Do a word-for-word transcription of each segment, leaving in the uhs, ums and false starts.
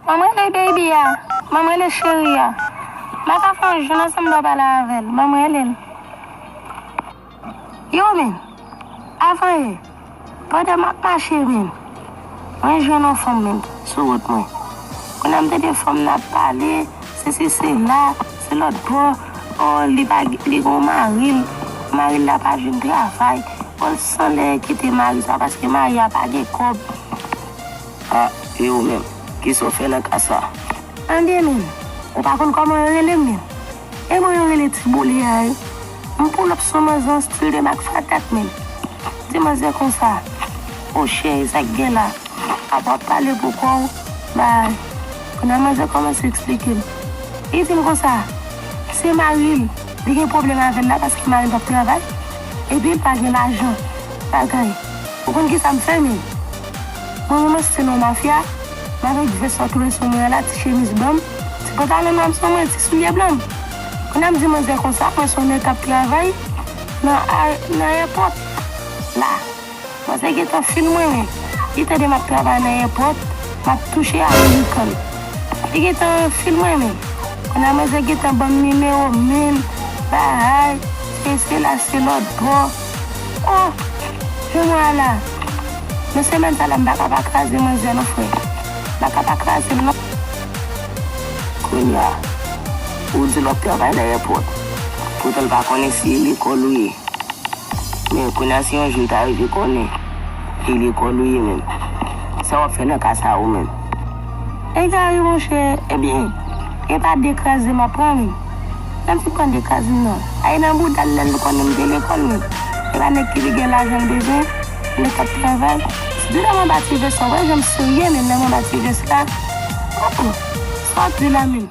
Ban m rele baby a. Ban m rele cheri a. M pa ka fè yon jou nan sanm dò pale avè l. Ban m rele l. Yo, men. Avan yè, pandan m ap mache, men, mwen jwenn yon fanm, men, sou wout mwen. Kounye a m tande fanm nan ap pale, sesi sela, se lòt bò. O, li pa, li gen yon mari l. Mari l la pa jwenn travay. O, l sanlè kite mari sa paske mari a pa gen kòb. A, e ou menm? Kisa w fè nan ka sa? Tande, men, ou pa konn kòman yo rele m, men. E mwen yo rele Ti Boule a, wi. M pull up sou manzè an stil de Max Attack, men. Di manzè konsa, o cheri, sa k gen la? Apa w ap pale pou kò w, bay. Kounye a manzè kòmanse eksplike m. Li di m konsa, se mari l, li gen pwoblèm avè l la paske mari l p ap travay, epi l pa gen lajan, bagay. Ou konn kisa m fè, men? Mwen, mwen, mwen se yon mafya, m avèk vès sa w twouve sou mwen an la, ti chemiz blan m, ti pantalon nwa m sou mwen, ti soulye blan m. Kounye a m di manzè konsa, mwen se yon nèg k ap travay nan a-, nan airport la. Manzè gentan fin mwen, men. Li tande m ap travay nan airport, m ap touche American. Li gentan fin mwen, men. Kounye a manzè gentan ban m nimewo, men, bay, se, se la, se lòt bò. O, jan mwen ala. Men semèn sa la, m pa ka pa kraze manzè non, frè. M pa ka pa kraze l non. Kounye a, ou di l w ap travay nan airport. Poutan l pa konnen si e lekòl ou ye. Men kounye a, si yon jou l ta rive konnen e lekòl ou ye menm, sa w ap fè nan ka sa a ou menm? Egare, monchè, ebyen, e pa de kraze m ap pran, wi. Lè m fin pran de kraze m nan, ay nan bouda l lè l konnen m te lekòl, men. E pa nèg ki pi gen lajan l bezwen, nèg k ap travay. Sitou lè m anba ti vès la, w wè jan m serye, men lè m anba ti vès la, o, o, sa w ap di la menm?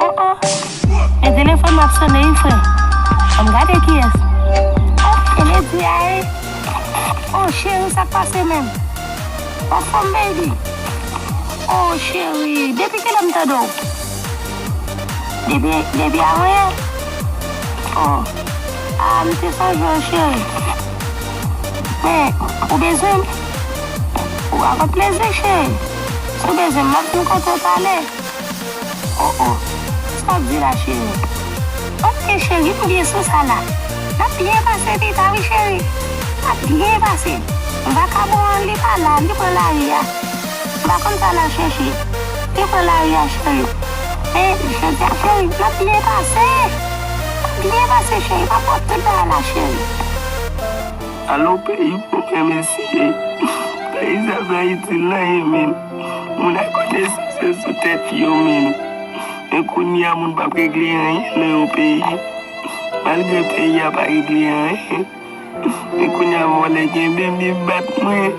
O, o. Men telefòn m ap sonnen wi, frè. Ann gade kiyès. O, e Lady a, e. O, cheri, sa k pase menm? W anfòm, baby? O, cheri, depi kilè m tande w? Depi, depi avan yè? O. A, m te sonje w, cheri. Men, ou bezwen m? Ou avèk plezi, cheri. Si w bezwen m, m ap vin kote w talè. O, o. Sa w ap di la, cheri? Ok, cheri, m byen sou sa la. N ap byen pase pita, wi, cheri. N ap byen pase. Vakabon an, li pa la, li pran lari a. M pa konn sa l al chèche. Li pran lari a, cheri. Men, jodi a, cheri, n ap byen pase. N ap byen pase, cheri. M ap wè tout bagay la, cheri. Alo, peyi pou mwen, mesye. Peyi sa pa itil nan anyen, menm. Moun ak konesans yo sou tèt yo, menm. Men kounye a, moun p ap regle anyen nan yon peyi. Malgre peyi a pa regle anyen. Men kounye a, vòlè kenbe m, li bat mwen.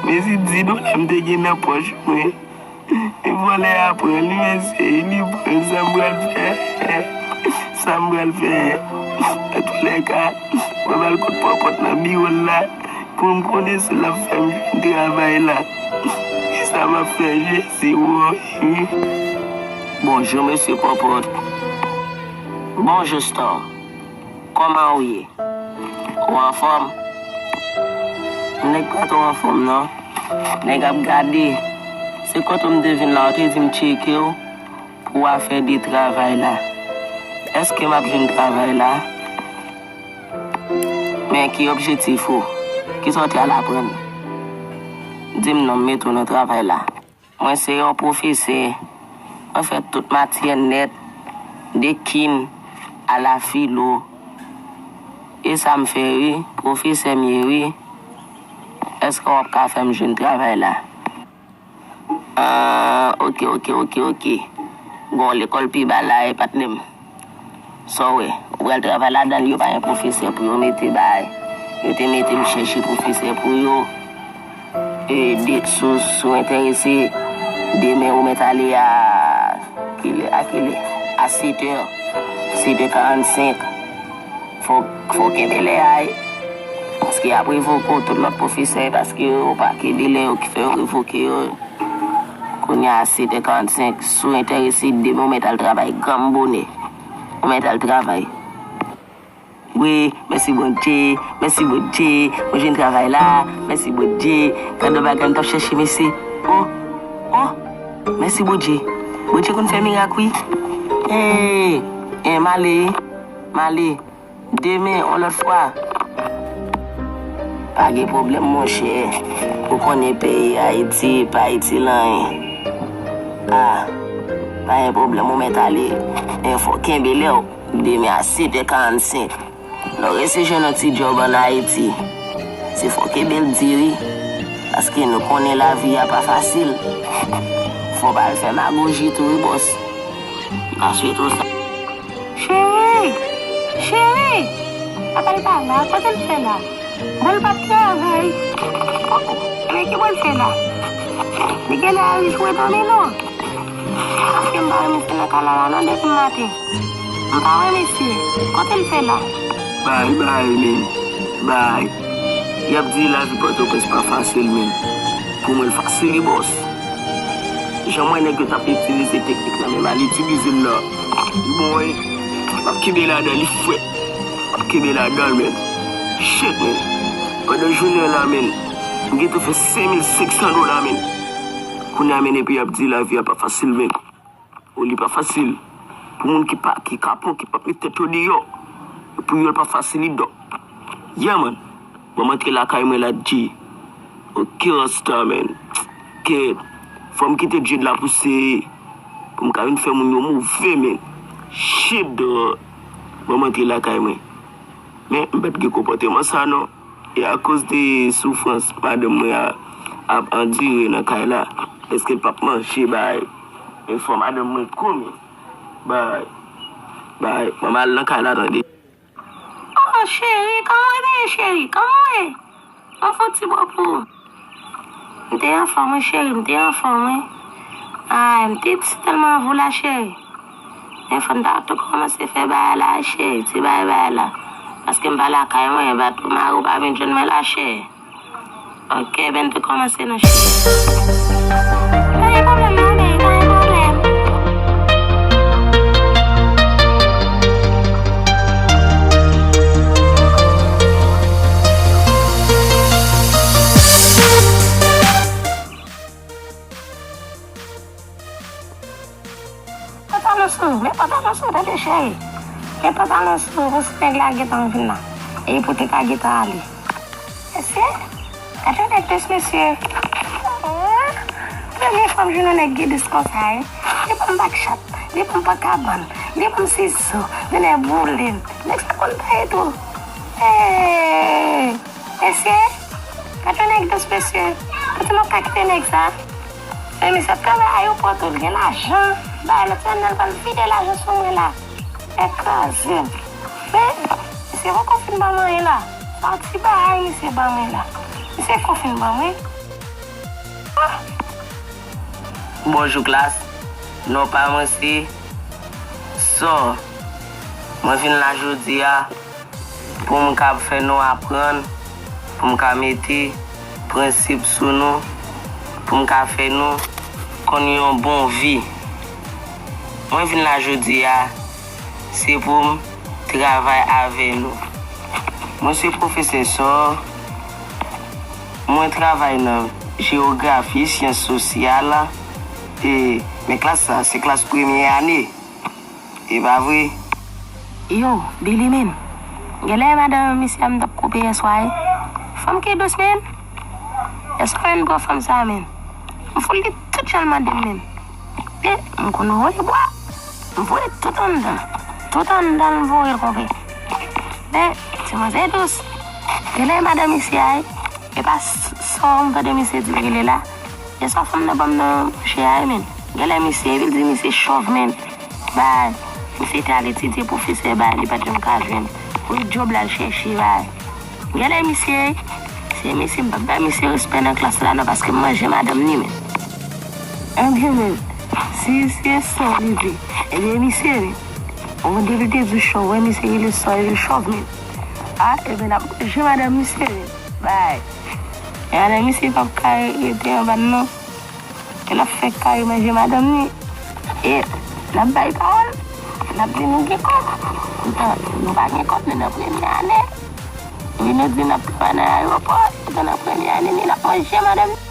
Men si di dola m te gen nan pòch mwen. E vòlè a pran li, mesye, li pran l, sa m pral fè? Sa m pral fè? Antoulèka, mwen pral kot Pòpòt nan biwo l la pou m konnen si l ap fè m jwenn travay la. Kisa m ap fè, Jezi, woy? Bonjou, mesye Pòpòt. Bonjou, Storm. Kòman ou ye? Ou anfòm? Nèg pa twò anfòm, non. Nèg ap gade. Se kote w m te vin la, ou te di m tcheke w pou afè de travay la. Èske m ap jwenn travay la? Men ki objektif ou? Kisa w te al aprann? Di m non, m mete w nan travay la. Mwen se yon pwofesè. Mwen fè tout matyè nèt, de kin a la filo. E sa m fè, wi, pwofesè m ye, wi. Èske w ap ka fè m jwenn travay la? Ah, ok, ok, ok, ok. Gon lekòl pi ba la, e patnè m. Sa w wè, ou pral travay ladan l, yo pa gen pwofesè pou yo mete bay. Yo te mete m chèche pwofesè pou yo. E, de, sou, sou enterese, demen ou mèt ale a kilè, a kilè? A sèt è, sèt è karannsenk. Fò, fò w kenbe lè a, e. Paske y ap revoke w, tout lòt pwofesè, paske yo pa kenbe lè yo ki fè yo revoke yo. Kounye a, sèt è karannsenk, si w enterese, demen w mèt al travay granm bonè. Ou mèt al travay. Wi, mèsi Bondye, mèsi Bondye, mwen jwenn travay la, mèsi Bondye. Gad yon bagay m t ap chèche, mesye. Oh, oh, mèsi Bondye. Bondye konn fè mirak, wi. Hey, hey, m ale, m ale. Demen, yon lòt fwa. Pa gen pwoblèm, monchè. Ou konnen peyi Ayiti pa itil anyen. Ah, pa gen pwoblèm, ou mèt ale. Men fò w kenbe lè w. Demen a sèt è karannsenk. Lè w resi jwenn yon ti djòb ann Ayiti, se fò w kenbe l di wi. Paske nou konnen lavi a pa fasil. Fò w pa al fè magoji tou wi, bòs. M ta swete w sa. Cheri! Cheri! Apa l pa la? Kote l fè la? Bon, l pa t travay. Oh, oh. Ebyen, ki bò l fè la? Li genlè al jwe domino. Paske m pa wè misye nan kay la, la, non, depi maten. M pa wè misye. Kote l fè la? Bay, bay, men. Bay. Y ap di lavi Pòtoprens pa fasil, men. Pou mwen, l fasil, wi, bòs. Jan m wè nèg yo t ap itilize teknik la, men mal itilize l la. Li bon, wi. M ap kenbe ladan, li frèt. M ap kenbe ladan, men. Shit, men. Pandan jounen an la, men. M gentan fè senk mil senk san dola, men. Kounye a, men, epi y ap di lavi a pa fasil, men. O, li pa fasil. Pou moun ki pa, ki kapon, ki p ap met tèt yo deyò. Pou yo, l pa fasil, li dò. Yeah, man. Ban m antre lakay mwen la, G. Ok, Rasta, man. Kèt. Fò m kite dread la pouse. Pou m ka vin fè moun yo move, man. Shit, dog. Ban m antre lakay mwen. Men, m pa t gen konpòteman sa, non. E akoz de soufrans madanm mwen a, ap andire nan kay la, èske l p ap manje, bay? Men fò madanm mwen kòmen. Bay. Bay. Ban m al nan kay la, tande. Oh, cheri, kòman w ye, cheri? Kòman w ye? Mwen fè yon ti bo pou ou. M te anfòm, wi, cheri, m te anfòm, wi. Ay, m te tèlman avou la, cheri. Men fò n ta tou kòmanse fè bagay la, cheri, ti bagay, bagay la. Paske m pa lakay mwen, e pa tou mari w pa vin jwenn mwen la, cheri. Ok, ben n tou kòmanse non, cheri. Pa gen pwoblèm non, men pa gen pwoblèm. Pantalon sou, men pantalon sou, tande cheri. Men pantalon sou, paske nèg la gentan vin la. E ipotèk la gentan ale. Mesye, gade yon nèg dous, mesye. Premye fwa m jwenn yon nèg ki dous konsa, wi. Li ban m bak chat, li ban m pran kabann, li ban m sizo, li nèg boule m. Nèg sa konn peye tou. Hey! Mesye, gade yon nèg dous, mesye. Poutèt m ap ka kite nèg sa. Men misye ap travay ayewopò tou, li gen lajan. Bay lòt sèmèn nan, l pral vide lajan sou mwen la. Nèg kraze m. Men, misye poko fin ban m anyen la. Se yon ti bagay misye ban mwen la. Misye poko fin ban mwen. Ah! Bonjou, klas. Non pa mwen se Sò. Mwen vin la jodi a pou m ka fè nou aprann, pou m ka mete prensip sou nou, pou m ka fè nou konn yon bon vi. Mwen vin la jodi a, se pou m travay avè nou. Mwen se pwofesè Sò, mwen travay nan jewografi, syans sosyal, e, men klas sa, se klas premye ane. E pa vre? Yo, Billy, men. Genlè madanm misye a m t ap koupe yèswa, wi. Fanm ki dous, men. Yèswa, men, pran fanm sa, men. M fout li tout jan l mande m, men. E, m konn voye bwa. M voye tout anndan. Tout anndan l m voye l, konpè. Men, ti manzè dous. Genlè madanm misye a, wi. E pa s-, Sò m tande misye di l rele la. Yèswa fanm nan ban m nan mouche a, wi, men. Genlè misye, epi l di misye chòv, men. Bay, misye te al etidye pwofesè bay, li pa t janm ka jwenn. Pou l djòb la l chèche bay. Genlè misye, se mesye m p ap bay misye respè nan klas la non, paske m manje madanm ni men. Ebyen men, si se Sò li di, ebyen misye men. Bon, depi l te di chòv, wè misye rele Sò, rele chòv men. A, ebyen n ap manje madanm misye men. Bay. E madanm misye p ap ka rete anba n non. E l ap fè kay manje madanm ni. E l ap bay pawòl. N ap di nou gen kòb. Poutan, nou pa gen kòb, nou nan premye ane. Epi nou di n ap travay nan ayewopò. Poutan nan premye ane, ni n ap manje, madanm.